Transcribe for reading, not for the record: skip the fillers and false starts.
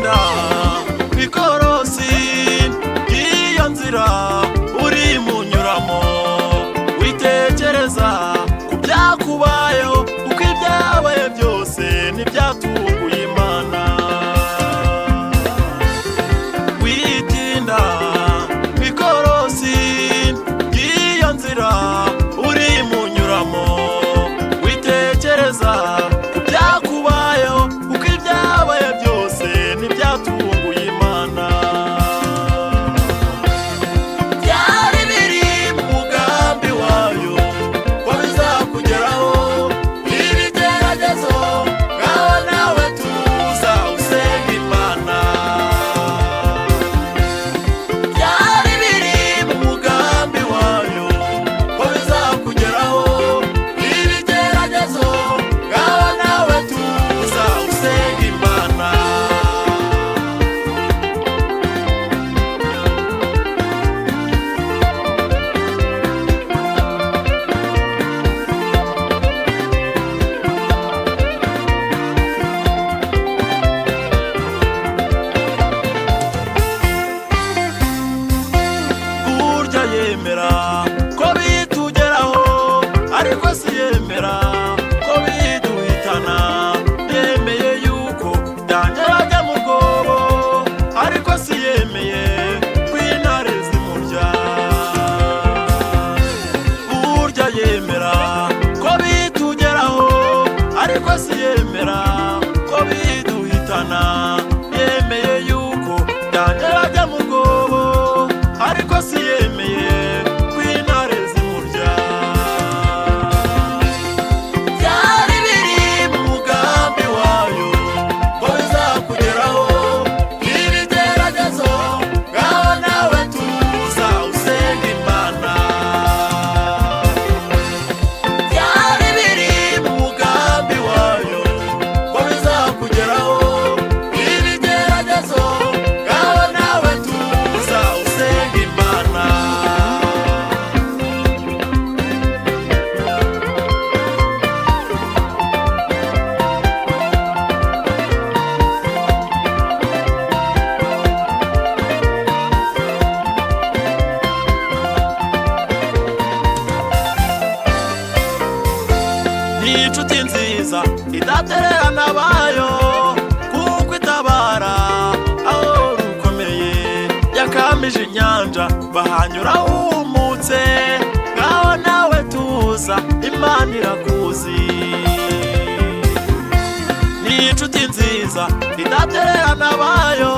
Witinda ikorosi ry'iyo nzira urimo unyuramo, witekereza ku byakubayeho, kuko ibyabaye byose ntibyatunguye Imana. Witinda ikorosi ry'iyo nzira urimo unyuramo, witekereza ku byakubayeho, kuko ibyabaye byose ntibyatunguye Imana. Byari biri mu mugambi wayo ko bizakugeraho ibigeragezo, ngaho nawe tuza usenga Imana. Byari biri mu mugambi wayo ko bizakugeraho ibigeragezo, ngaho nawe tuza usenga Imana. Burya yemera ko bitugeraho, ariko si yemera ko biduhitana. Yemeye yuko byongera ajya mu rwobo, ariko si yemeye ko intare zimurya. Burya yemera ko bitugeraho, ariko si yemera ko biduhitana. Yemeye yuko byongera ajya mu rwobo, ariko si yemeye ko intare zimurya. Byari biri mu mugambi wayo ko bizakugeraho ibigeragezo, ngaho nawe tuza usenga Imana. Byari biri mu mugambi wayo ko bizakugeraho ibigeragezo, ngaho nawe tuza usenga Imana. Ni inshuti nziza idatererana abayo, kuko itabara aho rukomeye. Yakamije inyanja bahanyura humutse, ngaho nawe tuza, Imana irakuzi. Ni inshuti nziza idatererana abayo.